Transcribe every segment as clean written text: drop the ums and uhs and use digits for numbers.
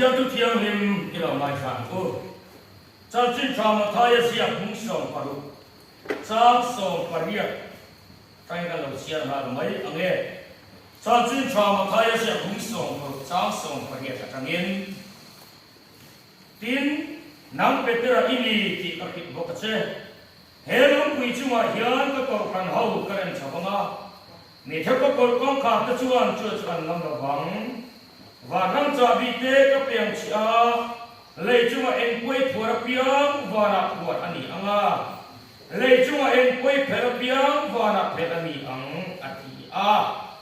Pathian thu thianghlim i lo ngaithla ang u. Chanchin tha Mathaia ziak hmung 16, chang 18 tangin kan lo chhiar nghal mai ang e. Chanchin tha Mathaia ziak hmung 16, chang 18 atangin, Tin, nang Petera i ni tih ka hrilh bawk a che. He lungpui chungah hian ka kohhran ho ka rem chho vang a, mi theuh ka kawlh kawngkhar te chuan chu chu an ngam lo vang. Vanram chahbi te ka piang chih a, lei chunga engpuai phuar apiang vanah phuar a ni ang a, lei chunga engpuai phelh apiang vanah phelh a ni ang, a ti a,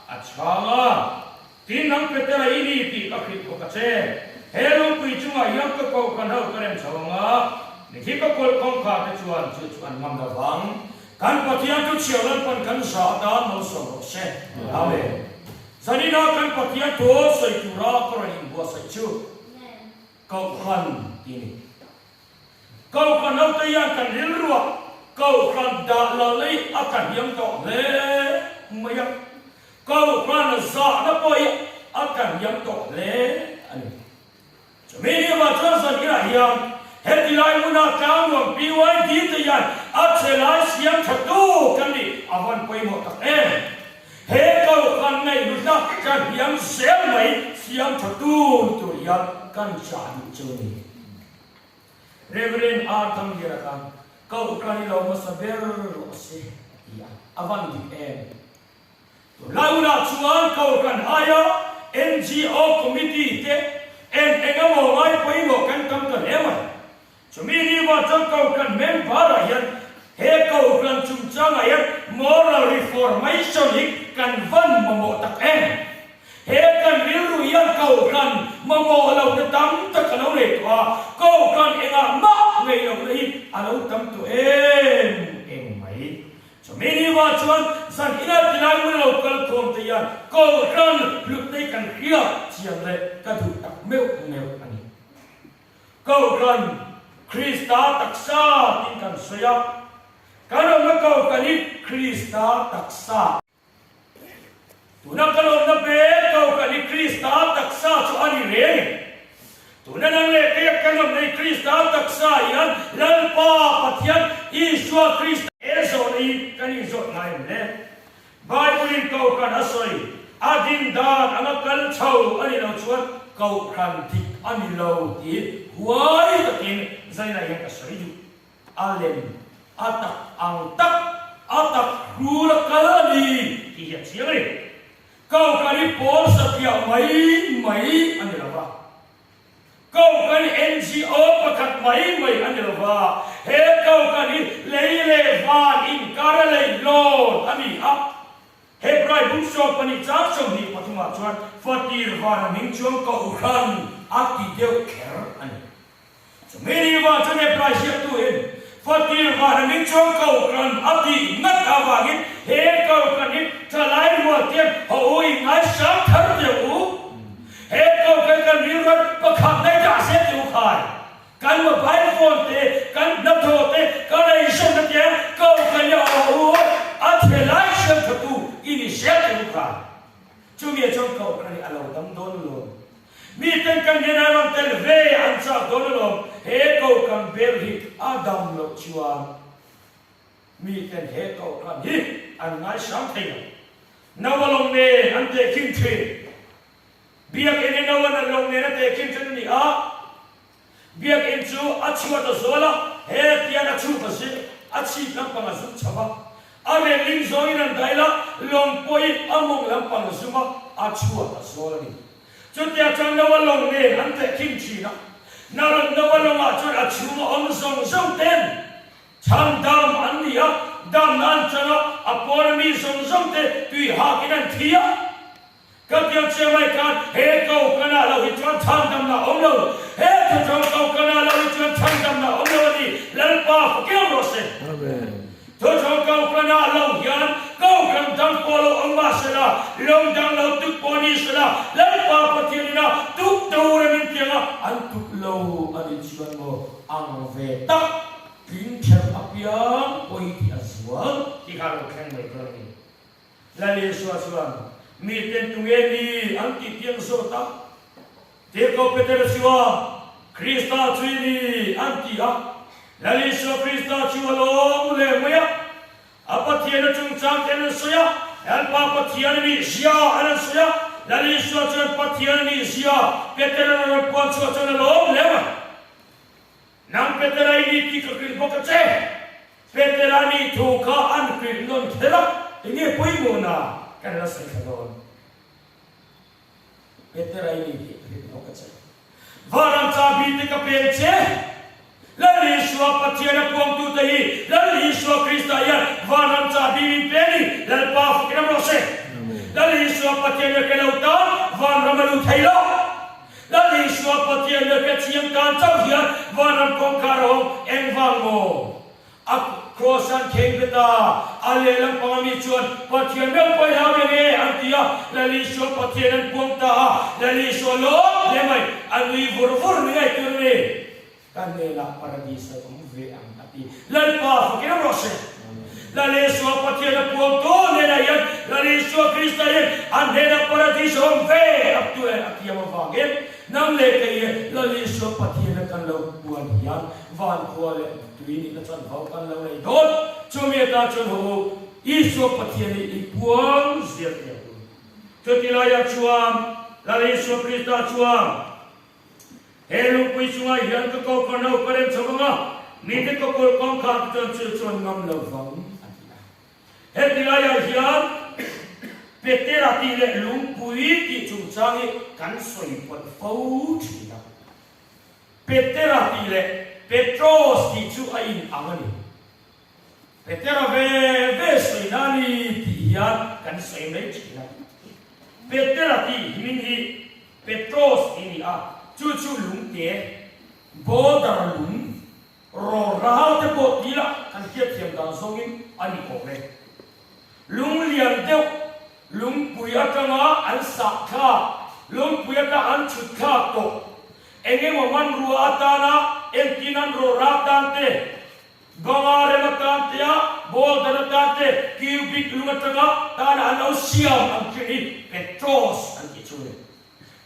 a chhang a. Tin, nang Petera i ni tih ka hrilh bawk a che. He lungpui chungah hian ka kohhran ho ka rem chho ang a, mithi ka kawlh kawngkhar te chuan chu chu an ngam lo vang. Kan Pathian chu chhiar lalpan kan za atan malsawm rawh se. Amen. Zanina kan Pathian thu sawi tura ka rawn inbuatsaih chu Kohhran tih a ni. Kohhran hote hian kan rilruah Kohhran dah lo lei a tlahniam tawh hle mai a, Kohhran zahna pawh hi a tlahniam tawh hle a ni. Chumi ni avang chuan zankinah hian heti lai hmuna tlangnuam PYD te hian a che lai siam tha tu kan nih a van pawimawh tak em. He Kohhran ngaihhluhna tlahniam zel mai siam tha tu ni tur hian kan chah duh chu a ni. Rev. R. Thangliana khan Kohhran i lo hmasa ber rawh se a ti a, a van dik em? Tunlai hunah chuan Kohhran aia NGO Committee te eng eng emaw ngai pawimawh kan tam ta hle mai. Chumi ni vang chuan Kohhran member ah hian he Kohhran chungchangah hian moral reformation hi kan van mamawh tak em? He kan rilru hian Kohhran mamawh lohna tam tak a lo nei tawh a, Kohhran engah mah ngei lohna hi a lo tam tawh em em mai. Chumi ni vah chuan zan ina tilai hmun lo kal khawm te hian Kohhran hlutna hi kan hriat chiang leh ka duh tak meuh meuh a ni. Kohhran Krista taksa tiin kan sawi a, kan awmna Kohhran hi Krista taksa. Tuna ka lawmna ber ko kan hi Krista taksa chu a ni reng e. Tuna nang leh keia ka lawmna hi Krista taksa hian Lalpa Pathian Isua Krista he zawhna hi kan inzawt ngai em le? Bible-in Kohhran a sawi, a din dan anga kal chho a ni lo chuan Kohhran dik a ni lo tih huai takin zaina hian ka sawi duh. A lem a tak ang tak a tak hrul a kal a ni tih hi a chiang a ni. Kohhran hi pawl satliah mai mai a ni lo va, Kohhran hi NGO pakhat mai mai a ni lo va, he Kohhran hi lei leh van inkar a lei lawn a ni a. Hebrai bung 12 chang 23 ah chuan Fatir vana hming chuan Kohhran a ti deuh kher a ni. Chumi ni vang chuan Hebrai ziaktuin Fatir vana min chuan Kohhran a tih ngat avangin he Kohhran hi thalai rual tian haw u i ngaisang thar deuh u. He Kohhran kan rilruat pakhat nai dah se ti u khai. Kan mobile phone te, kan hnathawh te, kan eizawnna te Kohhran hi a haw u a thelai siam thatu i ni zel ti u khai. Chumi ah chuan Kohhran hi a lo dam dawn lo. Miten kan hnenah rawn tel ve an chak dawn alawm, he Kohhran ber hi a dam loh chuan miten he Kohhran hi an ngaisang thei lo. Noa lawng nen an tehkhin thin. Biakinn hi Noa nan lawng nen a tehkhin thin a ni a, Biakinn chu a chhuat a zual a, he tian a chhuk a zir, a chhip lampang a zum chho a, a relling zawngin an dail a, lawng pawhin a mawng lampang a zum a, a chhuat a zual a ni. Chutiang chuan Noa lawng nen an tehkhin thin a, Noa lawngah chuan a chhunga awm zawng zawng ten chhan dam an ni a, damna an chang a, a pawn ami zawng zawng te tui hakin an thi a. Ka piang chiang mai khan he Kohhranah lo hi chuan chhandamna a awm lo. He thuchawng Kohhranah lo hi chuan chhandamna a awm lo a ni. Lalpa fakeu rawh se. Amen. Thuchawng Kohhranah lo hian Kohhran dang pawh lo awm mah sela, lawng dang lo tuk pawh ni sela, Lalpa Pathian ina tuk tur a min piang a, an tuk lo a nih chuan maw ang ve tak tling kher apiang pawi tih a zual tih kha a lo thleng mai dawn a ni. Lal Isua chuan, Miten tunge ni an tih piang zawt a? Tirhkoh Petera chuan, Krista chu i ni, an ti a. Lal Isua Krista chu a lawm leh mai a. A Pathian a chungchang te an han sawi a, Lalpa Pathian a nih zia an han sawi a. Lal Isua chuan Pathian a nih zia Petera'n a rawn puan chhuah chuan a lawm hle mai. Nang Petera i ni tih ka hrilh bawk a che. Petera nih thu kha an hrilh nawn kher a, enge pawimawhna kan la sawi thla dawn. Petera i ni tih ka hrilh bawk a che. Vanram chahbi te ka peng che. Lal Isua Pathian a puangtute hi Lal Isua Krista hian vanram chahbi min pe a ni. Lalpa fakin a rawh se. Lal Isua Pathian a ke lo tan vanram a lut thei lo. Lal Isua Pathian leh ka chiang tan chauh hian vanram kawngkhar a awm engvang maw? A kraws an kheng bet a, a lehlam panga mi chuan Pathian meuh pawh i hlau reng e an ti a, Lal Isua Pathian an puang ta a, Lal Isua lawm hle mai, a nui vur vur ni ngei tur a ni. Ka hnenah paradis a awm ve ang a ti. Lalpa fakin rawh se. Lal Isua Pathian a puang tawh hnenah hian Lal Isua Krista hian a hnenah paradis a awm ve a tu e a tiam avangin nang leh kei e Lal Isua Pathian a kan lo puan hian van khua leh tui nihna chanvo kan lo nei dawn. Chumi atan chuan haw u Isua Pathian hi i puang zel teh ang u. Chuti laiah chuan Lal Isua Krista chuan He lungpui chungah hian ka kohhran ho ka rem chho vang a, mite ka kawl kawngkhar te chuan chu chuan ngam lo vang, a ti a. Heti laiah hian Petera tih leh lungpui tih chungchang hi kan sawi pawlh fo thin a. Petera tih leh Petros tih chu a inang a ni. Petera ve ve sawi na a ni tih hian kan sawi mai thin a. Petera tih hming hi Petros tih a ni a, chu chu lungte, boulder lung, rawlral te pawh ti la kan hriatthiam dan zawngin a ni awm e. Lung lian deuh, lungpui atanga an sah thlak, lungpui atanga an chhut thlak tawh, eng emaw hmanrua atana entin an rawlral tan te, Banga rem atan te a, boulder atan te, cubic lung atanga tana an lo siam ang thin hi Petros an tih chu a ni.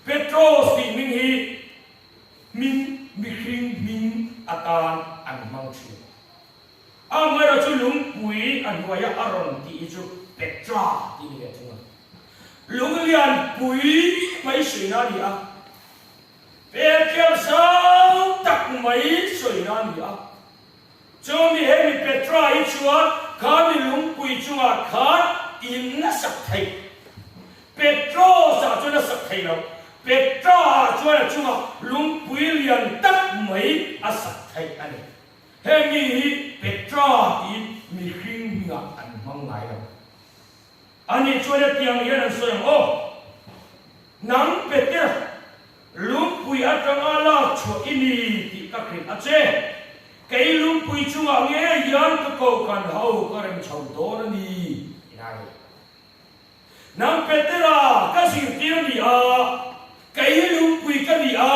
Petros tih hming hi hming mihring hming atan an hmang thin. Amaherawh chu lungpui a hnuaia a rawn tih hi chu Petra tih ni ve thung a. Lung lianpui mai hruina a ni a. Petrial sang tak mai sawina a ni a. Chumi hemi Petra hi chuan khami lungpui chungah khan in a sak theih. Petros-ah chuan a sak thei lo. Petra-ah chuan a chungah lungpui lian tak mai a sak theih a ni. Hemi hi Petra tiin mihring hmingah an hmang ngai lo. Ani chuan hetiang hian an sawi ang, Aw, nang Peter, lungpui atanga lak chhuah i ni tih ka hrilh a che. Kei lungpui chungah nge hian ka kohhran ho ka rem chho dawn a ni, ti na ni. Nang Petera, ka zirtir a ni a, Kei hi lungpui ka ni a,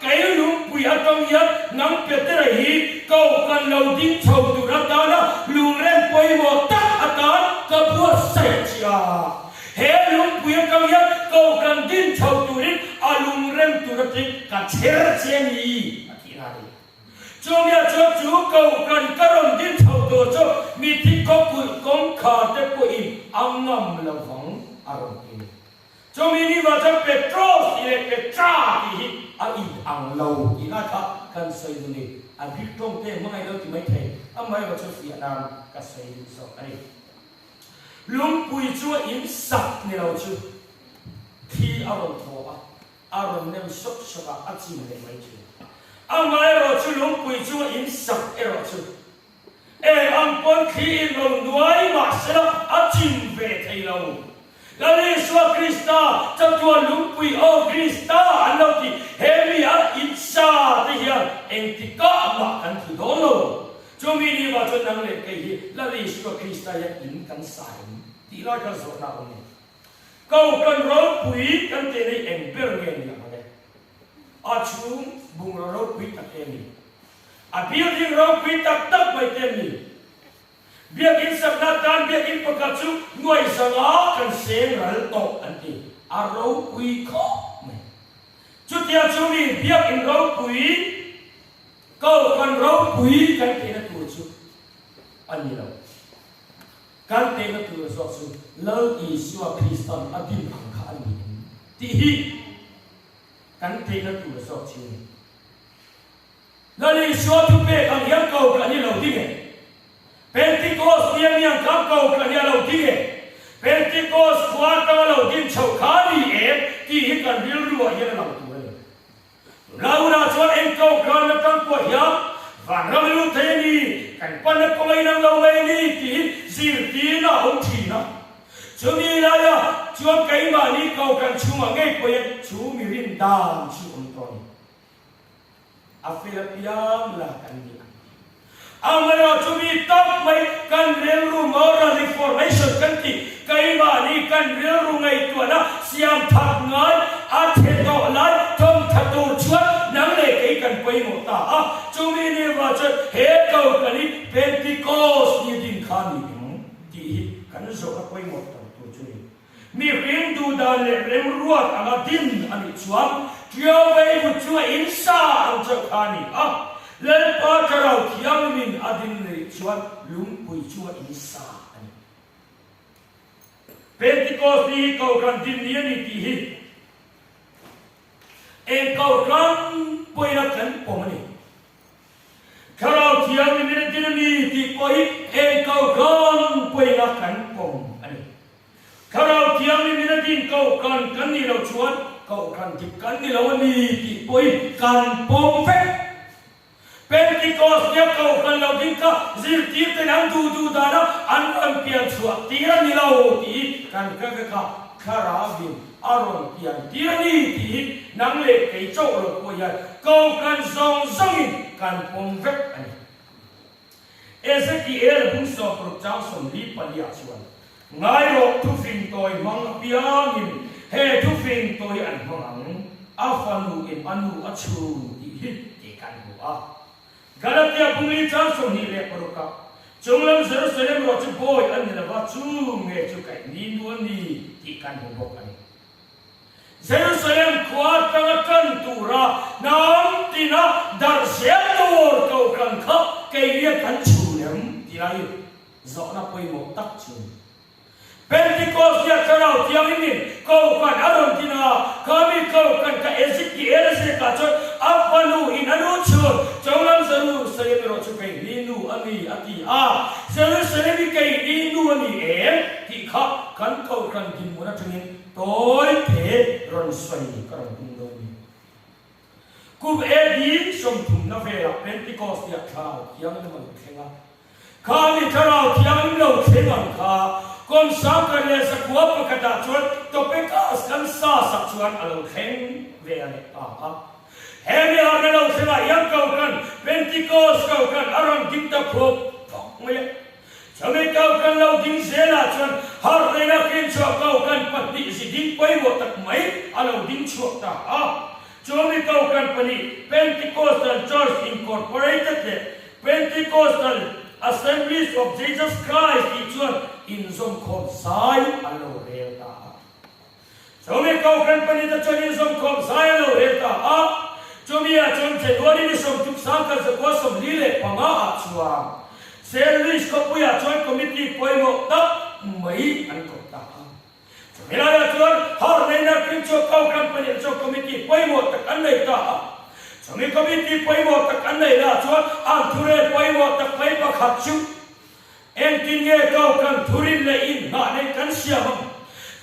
kei lungpui atang hian nang Petera hi kohhran lo ding chho tur atana lungrem pawimawh tak atan ka buatsaih che a. He lungpui atang hian kohhran din chho turin a lungrem tur atin ka chher che a ni, a tih na a ni. Chumia chuan chu kohhran ka rawn din chho tur chu mithi khawkulh kawngkhar te pawhin a ngam lo vang, a rawn ti a ni. Chumi ni vah chuan Petros tih leh Petra tih hi a in ang lo tih lai kha kan sawi duh ni. A Greek tawng te hmangaih lo ti mai thei, amaherawh chu fiah nan ka sawi duh zawk a ni. Lungpui chu a in sak ni lo chu thli a rawn thaw a, a rawn nem sawk sawk a, a chim leh mai thin. Amaherawh chu lungpui chu a in sak erawh chu Eng ang pawn thli in lo nuai mah sela a chim ve thei lo. Lal Isua Krista chatuan lungpui aw Krista an lo ti he mi a in sa te hian engtikah mah kan thu dawn lo. Chumi ni vah chuan nang leh kei hi Lal Isua Krista hian in kan sa em tih lai kha zawhna a awm ni. Kohhran ropui kan teh nei eng ber nge ni ang le? A chhung bungraw ropui tak em ni? A building ropui tak tak mai te mi. Biakin sakna tan biakin pakhat chu nuai zanga kan seng ral tawh an ti. A ropui khawp mai. Chutiang chu mi biakinn ropui, kohhran ropui kan tehna tur chu a ni lo. Kan tehna tur zawk chu Lal Isua Kristan a din ang kha a ni em tih hi kan tehna tur zawk chu a ni. Lal Isua thupek ang hian kohhran hi lo ding e. Pentikos nia miang khan kohhran hi a lo ding e. Pentikos khua atanga lo din chhoh kha a ni em tih hi kan rilruah hian a lang tur a ni. Tunlai hunah chuan eng kohhran atang pawh hian vanram i lut thei a ni, kan panna kawng a inang lo mai a ni tih hi zirtirna a awm thin a. Chumi laia chuan keimahni kohhran chhungah ngei pawhin chu mi rin dan chu awm tawh a ni. A fel apiang la kan ni ang. Amaherawh chu mi tak mai kan rilru moral reformation kan tih keimahni kan rilru ngaihtuahna siam that ngai a the tawh lai thawmtha tur chuan nang leh kei kan pawimawh ta a. Chumi ni vah chuan he kohhran hi Pentecost ni din kha ni ang tih hi kan zawhna pawimawh tak tur chu ni. Mihring duhdan leh remruat anga din a nih chuan Ṭiau Veivut chu a in sa ang chauh kha a ni a, Lalpa Thlarau Thianghlimin a din rih chuan lungpui chu a in sa a ni. Pentikos ni hi Kohhran din ni a ni tih hi eng Kohhran pawhin a kan pawm a ni. Thlarau Thianghlimin a din a ni tih pawh hi eng Kohhran pawhin a kan pawm a ni. Thlarau Thianghlimin a din Kohhran kan nih loh chuan Kohhran dik kan ni lo a ni tih pawhin kan pawm vek. Pentikos nia Kohhran lo ding kha zirtirten an duh duh dana an rawn pian chhuah tir a ni lo tih hi kan hre vek a, Thlarauvin a rawn pian tir a ni tih hi nang leh kei chauh lo pawh hian Kohhran zawng zawngin kan pawm vek a ni. Ezekiel bung 60 chang 44 ah chuan, Ngai rawh, thufing tawi hmang apiangin he thufing tawi an hmang ang, a fanu in a nu a chhun tih hi tih kan hmu a. Galatia bung li chang 26 ah, Chunglam Jerusalem rawh chu bawi a ni lova, chu nge chu kaih ni nu a ni tih kan hmu bawk a ni. Jerusalem khua atanga tan tura hnam tina darh zel tur kohhran kha keinia kan chhun em tih lai zawhna pawimawh tak chu a ni. Pentecost nia Thlarau Thianghlimin kohhran a rawn din a, khami kohhran kha Ezekiel a ziakah chuan a fanu in a nu chhun Chawnglam Jerusalem erawh chu keini nu a ni a ti a, Jerusalem hi keini nu a ni em tih kha kan kohhran dinhmun atangin Tawi te rawn sawi ka rawn tum dawn ni. Kum AD 30 na velah Pentecost tia Thlarau Thianghlim a lo thleng a. Khami Thlarau Thianghlim lo thleng ang kha kum 1100 pakhatah chuan Topekas kan sa sak chuan a lo thleng ve a leh ta a. He mi harna lo thlengah hian Kohhran Pentecost Kohhran a rawn ding ta phuak phawk mai a. Chumi Kohhran lo ding zelah chuan harhna hrinchhuah Kohhran pahnih zi ding pawimawh tak mai a lo ding chhuak ta a. Chumi Kohhran pahnih Pentecostal Church Incorporated leh Pentecostal Assemblies of Jesus Christ tih chuan inzawmkhawm zai an lo rel ta a. Chumi Kohhran pahnihte chuan inzawmkhawm zai an lo rel ta a, chumi ah chuan January ni 30,945 ah chuan Saint Louis khawpui ah chuan committee pawimawh tak mai an kawp ta a. Chumi laiah chuan Harnaina Krinchua Kohhran pahnih chuan committee pawimawh tak an nei ta a. Chumi committee pawimawh tak an neih lah chuan an thurel pawimawh tak mai pakhat chu Engtin nge Kohhran thurin leh inhnah nei kan siam ang?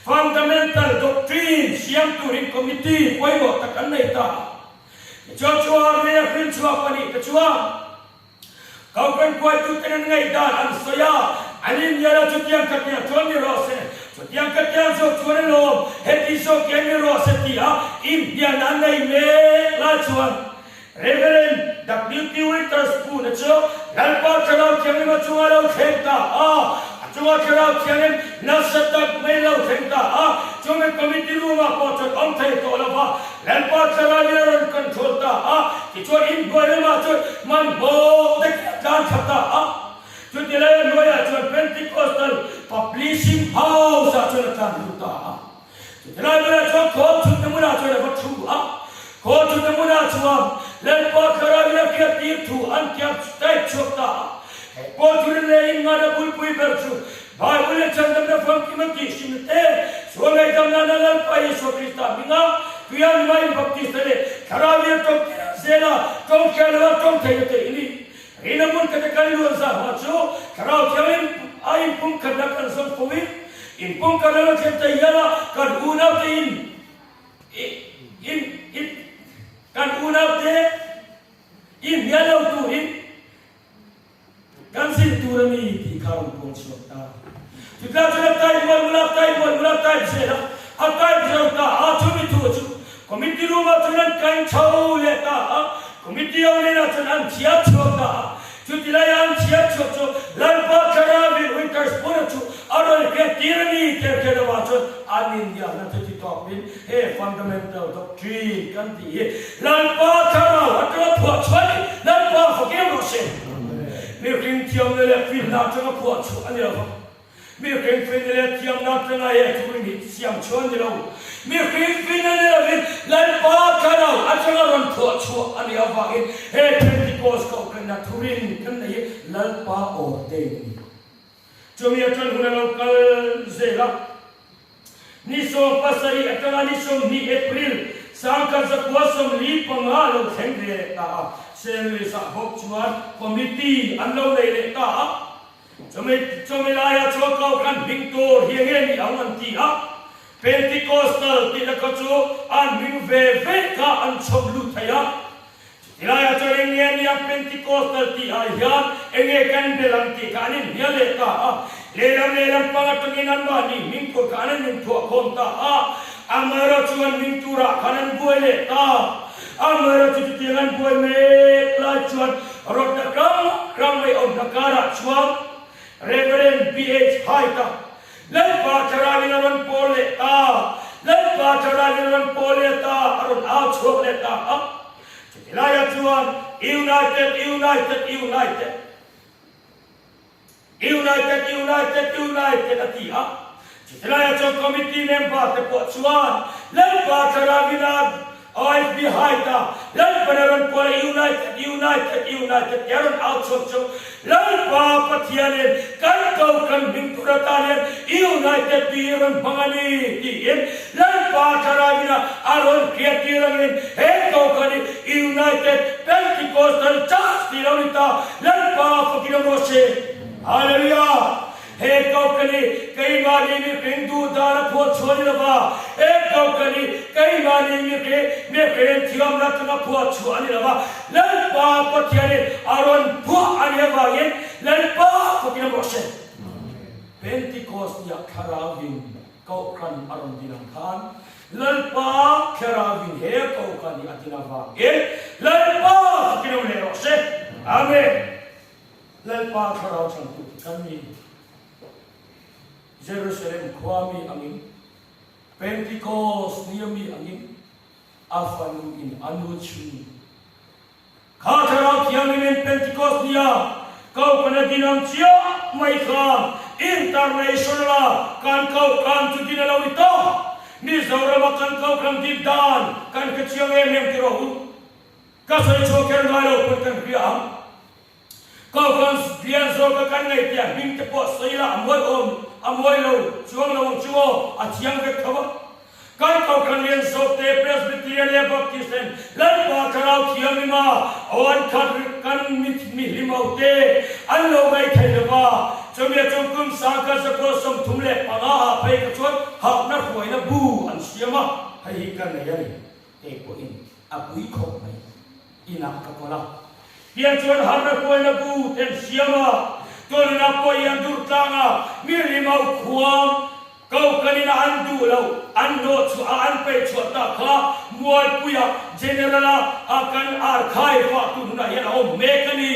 Fundamental Doctrine siam turin Committee pawimawh tak an nei ta a. Tichuan chu Armenia hrinchhuak pahnih te chuan Kohhran kuaituten an ngaihdan an sawi a, an inhnial a, chutiang ka tiang chuan ni rawh se, chutiang ka tiang zawk chuan a lawm, heti zawk hian ni rawh se tia inhnialna an nei mek lai chuan Rev. WT Witherspoon-a chu Lalpa Thlarau Thianghlim a chunga lo thleng ta a, a chunga Thlarau Thianghlim nasa tak mai lo thleng ta a, chumi committee room-ah pawh chuan awm thei tawh lo va, Lalpa Thlarau in a rawn control ta a, tichuan inhnuai lamah chuan hmanhmawh takin a tlan thla ta a. Chuti laia hnuaiah chuan Pentecostal Publishing House-ah chuan a tlan lut ta a. Chuti lai bulah chuan khawm chhunna hmunah chuan a va thu a. Khaw chute hmunah chuan Lalpa Thlarauin a hriattir thu an tiam type chhuak ta a. He pawl thurin leh innghahna bulpui ber chu Bible leh chhandamna famkim a tih hrim te, sual ngaihdam nana Lalpa Isua Krista hminga tuia numa inbaptista leh Thlarauin a tawngtir ang zela tawng hria lova tawng theihna te i ni. Rina hmun khat a kan luan zah hma chu Thlarau Thianghlim a inpumkhatna kan zawng fo in, inpumkhatna lo thlen ta hial a kan unaute in in in kan unaute inhnial lo turin kan zir tur a ni tih kha a rawn puang chhuak ta. Chutah chuan a type mual mual a, type mual mual a, type zel a, a type zo ta a, chumi thu chu committee room ah chuan an kain chho leh ta a, committee ho hnenah chuan an chhiar chhuak ta a, chuti laia an chhiar chhuak chu Lalpa Thlarauin Winterspoon-a chu a rawn hriat tir a ni tih a hriat avang chuan an inbiakna chu ti tawpin he fundamental doctrine kan tih hi Lalpa Thlarau atanga phuah chhuah a ni, Lalpa fakin rawh se. Mihring thiamna leh finna atanga phuah chhuah a ni lo va, mihring finna leh thiamna atanga he thurin hi siam chhuah a ni lo. Mihring finna ni lovin Lalpa Thlarau atanga rawn phuah chhuah a nih avangin he Pentecost kohhranna thurin kan nei hi Lalpa ordain a ni. Chumi atang hun a lo kal zel a. Ni 17 atanga ni 20 April 1945 a lo thleng ve leh ta a. St. Louis-ah bawk chuan committee an lo nei leh ta a. Chumi chumi laia chuan Kohhran hming tur hi enge ni ang an ti a. Pentecostal tihna kha chu an hming ve ve kha an chhawm lut thei a. Chutilaia chuan eng nge nia Pentecostal tih ah hian eng nge kan bel ang tih kha an inhnial leh ta a. Lehlam lehlam pang atangin anmahni hming tur kha an an inthuahkhawm ta a. Amaherawh chu an hming turah khan an buai leh ta. Amaherawh chu chutiang an buai mek lai chuan rawtna hrang hrang mai awmna karah chuan Rev. BH Hyde-a Lalpa Thlarauin a rawn pawl leh ta, Lalpa Thlarauin a rawn pawl leh ta, a rawn au chhuak leh ta a. Chuti laiah chuan United, United, United, United, United, United a ti a. Chuti laiah chuan committee member te pawh chuan Lalpa Thlarauin a IB Haita, Lalpan a rawn kual a United, United, United tih a rawn au chhuak chu Lalpa Pathianin kan ko kan hming tur atan hian United tih hi rawn hmang a ni tiin Lalpa Thlarauina a rawn hriattir angin he kohhran hi United Pentecostal Church tih lo ni ta Lalpa fakin a rawh se. Hallelujah! He kohhran hi keimahni mihring duh dan a phuah chhuah ni lova, he kohhran hi keimahni mihring mihring thiamna atanga phuah chhuah a ni lova, Lalpa Pathianin a rawn phuah a nih avangin Lalpa fakin a rawh se. Pentecost nia Thlarauin kohhran a rawn din ang khan Lalpa Thlarauin he kohhran hi a din avangin Lalpa fakin awm leh rawh se. Amen. Lalpa thlarau chhantu ti kan ni. Jerusalem khua mi angin, Pentecost nia mi angin, a fanu in a nu chhun. Kha thlarau thianghlim in Pentecost nia kohhran a din ang chiah mai khan international a kan kohhran chu din a lo ni ta. Mizoram a kan kohhran din dan kan hre chiang em em ti rawh u. Ka sawi chhuak kher ngai lo pawn kan hria ang. Kohhran lian zawka kan ngaihtuah hming te pawh sawi la a mawi awm, a mawi lo chuang lo ang chu aw, a thiang vek tho a. Kan kohhran lian zawk te Presbyterian leh Baptist ten Lalpa Thlarau Thianghlim a aw an khat kan mi hlim ho te an lo ngaihthei lo va, chumi a chung kum 1935 ah phei kha chuan hahna hruaina bu an siam a, hei hi ka nei a ni. Kei pawhin a pui khawp mai. Inah ka kawl a. Pian chuan harna hruaina bu ten siam a, tunna pawh i an dur tlang a, mi rimau khuang kokanin a an duh lo, an hnawh chhuah a an peih chhuah tak kha Mualpuia General a a kan archive ah tun hunah hian a awm mek a ni.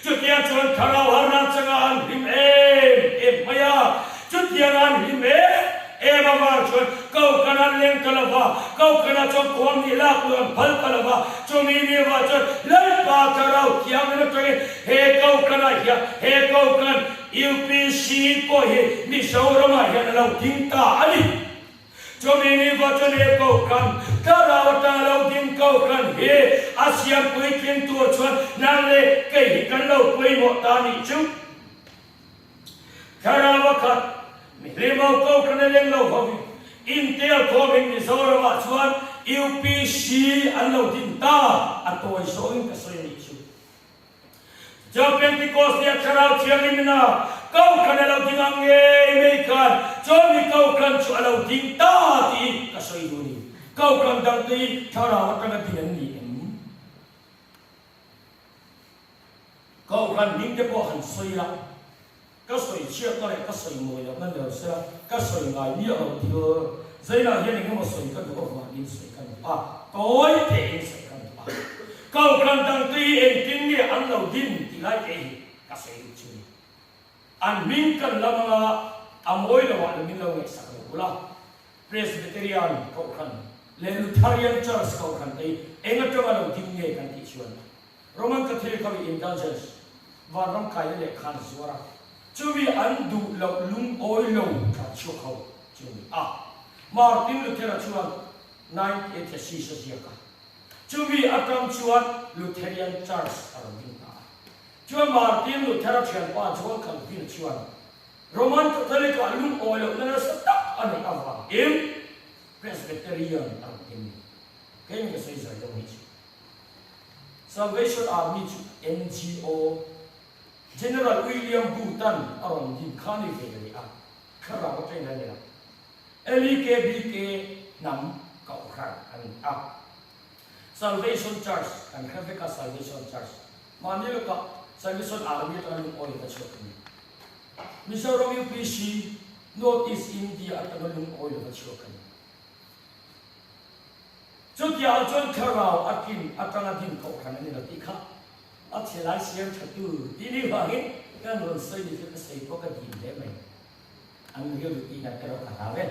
Chutiang chuan thlarau harna changa an hlim em em mai a, chutiang an hlim em em avang chuan Kohhran an leng ta lo va, Kohhranah chuan khuang nih lak luh an phal ta lo va, chumi ni avang chuan Lalpa Thlarau Thianghlim atangin he Kohhranah hian he Kohhran UPC pawh hi Mizoramah hian a lo ding ta a ni. Chumi ni va chuan he Kohhran, Thlarau atanga lo ding Kohhran hi a siam puitling tur chuan nang leh kei hi kan lo pawimawh ta nih chu. Thlarau a khat, Mihlimho Kohhran a leng lo hovin intel khawmin Mizoramah chuan UPC an lo din ta a tawi zawngin ka sawi a nih chu. Chuan Pentecost nia Thlarau Thianghlim ina Kohhran a lo ding ang ngei mai khan chuan mi Kohhran chu a lo ding ta tih ka sawi duh a ni. Kohhran dangte hi Thlarau atanga ding an ni em? Kohhran hming te pawh han sawi la, ka sawi chhiatna leh ka sawi mawi lohna ni lo sela, ka sawi ngai miah lo thil Zainah hian engemaw sawi ka duh avangin sawi ka duh a, tawi tein sawi ka duh a. Kohhran dangte hi engtin nge an lo din tih lai te hi ka sawi duh chu ni. An hming kan lam anga a mawi lo ah lo min lo ngaihsak lo bul a, Presbyterian Kohhran leh Lutherian Church Kohhran te hi eng atanga lo ding nge kan tih chuan Roman Catholic ho in indulgence, vanram kaina leh khan zuar a, chumi an duh loh lungawi lo tlan chhuak ho chu a ni a. Martin Luther-a chuan 98 Thesis a ziak a, chumi atang chuan Lutherian Church a rawn ding ta a. Chuan Martin Luther-a thianpa John Calvin-a chuan Roman Catholic-ah lungawi lohna nasa tak a neih avangin Presbyterian a rawn ding a ni. Kei ka sawi zai deuh hi chu. Salvation Army chu NGO General William Booth-a'n a rawn din kha ni ve leh a, thlarau atangin a ni a. LEKBK hnam kohhran a ni a. Salvation Church kan hre vek a, Salvation Church mahni lawkah Salvation Army atanga lungawi ka chhuak a ni. Mizoram UPC North East India atanga lungawi lova chhuak a ni. Chutiang chuan thlarau a tlin atanga din kohhran a ni lo tih kha a chhe lai siam tha tu tih ni vangin kan rawn sawi ni chu ka sawi pawh ka dim hle mai. An rilru tih nat erawh ka hlau e.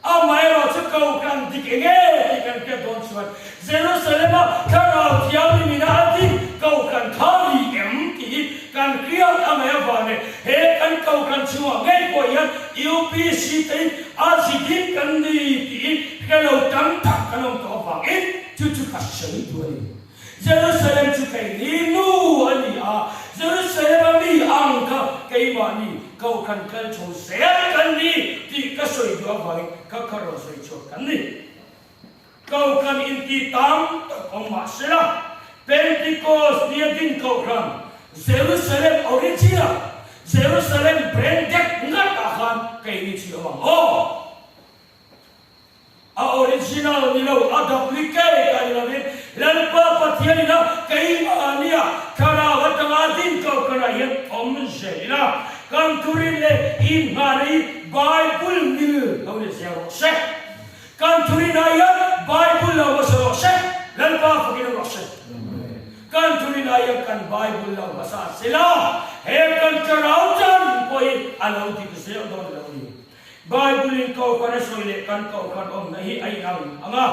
Amaherawh chu kohhran dik eng e tih kan hriat dawn chuan Jerusalem-a thlarau thianghlim ina a din kohhran kha ni em tih hi kan hriat a mai avang leh he kan kohhran chhungah ngei pawh hian UPC te in A zidin kan ni tiin hre lo tam tak kan awm tawh avangin chu chu ka sawi duh a ni. Jerusalem chu keini nu a ni a, Jerusalem a mi ang kha keimahni Kohhran kal chho zel kan ni tih ka sawi duh avangin ka kha rawn sawi chhuak kan ni. Kohhran inti tam tak awm mah sela, Pentecost nia din Kohhran, Jerusalem original, Jerusalem branded ngat ah khan keini chu i awm ang aw. A original ni lo, a duplicate a ni lovin, Lalpa Pathian ina keimahnia thlarau atanga din Kohhran ah hian awm zel ila, kan thurin leh inngahna hi Bible mil lo ni zel rawh se. Kan thurinah hian Bible lo hmasa rawh se, Lalpa fakin awm rawh se. Kan thurinah hian kan Bible lo hmasa sela, he kan thlarau chan pawhin a lo dik zel dawn lo ni. Bible in kohhran a sawi leh kan kohhran awmna hi a inang ang a,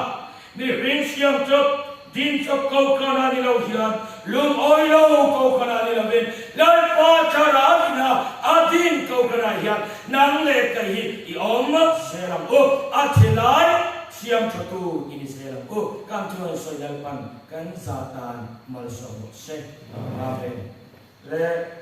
mihring siam chawp, din chawp kohhran a ni lo hian lungawi lo kohhran a ni lovin Lalpa thlarau ina a din kohhranah hian Nang leh kei hi i awm zel ang u, a thi lai thiam tha tu i ni zel ang u. Kan thu rawn sawi Lalpan kan za tan malsawm rawh se. Amen. Le.